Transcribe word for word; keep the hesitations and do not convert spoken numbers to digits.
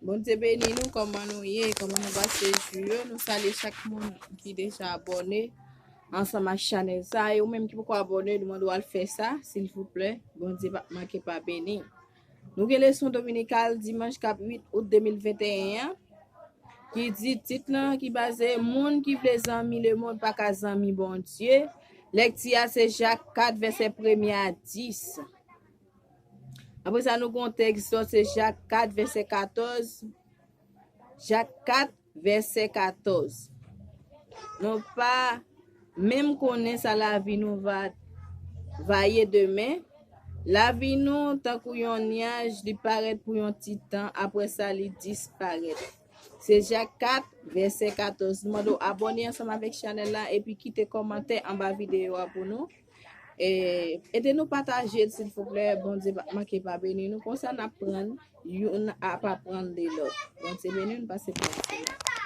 Bondye beni nou, kòman nou ye, kòman nou pase jou yo? Nou salye chak moun ki deja abòne ansanm ak chanèl sa. E ou menm ki poko abòne, nou mande w al fè sa, silvouplè. Bondye p ap manke pa beni. Nou gen leson dominikal dimanch k ap uit out de mil venteyen an, ki di tit lan ki baze moun ki vle zanmi lemonn pa ka zanmi Bondye. Lèkti a se Jak kat vèsè premye a dis. Apre sa, nou gen yon tèks sòt se Jak kat vèsè katòz. Jak kat vèsè katòz. Nou pa menm konnen sa lavi nou va va ye demen. Lavi nou tankou yon nyaj, li parèt pou yon ti tan, apre sa li disparèt. Se Jak kat vèsè katòz. Nou mande w abòne ansanm avèk chanèl la epi kite kòmantè anba videyo a pou nou. E, ede nou pataje l silvouplè. Bondye pa- manke pa beni nou. Konsa n ap pran youn ap aprann de lòt. Bondye beni nou, pase byen.